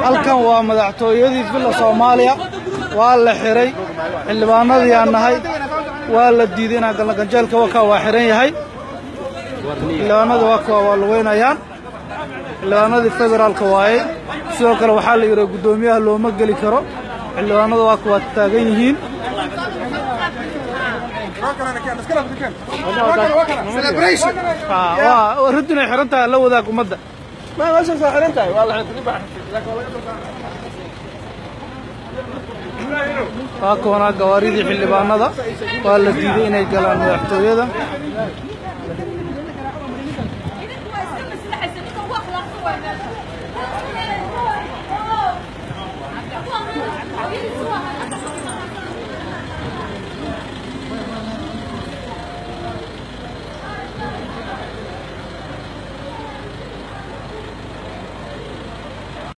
Halkan waa madaxtooyadii Villa Soomaaliya. Waa la xiray. Xildhibaanadii aan nahay waa la diiday inaan galno. Ganjeelka wakaa waa xiran yahay. Xildhibaanada waa kuwa, waa lugeynayaan. Xildhibaanadii federaalka waaye. Sidoo kale waxaa la yidhi guddoomiyaha looma geli karo. Xildhibaanada waa kuwa taagan yihiin. Waa riddu inay xiran tahay. La wadaag ummadda. Ma meeshaas waa xiran tahay, waa la xirtay. Waa kuwanaa gawaaridii xildhibaanada. Waa la diiday inay galaan madaxtooyada. Idinku waa iska maslaxaysa, ninka ugu akhlaaqsan waa meesha.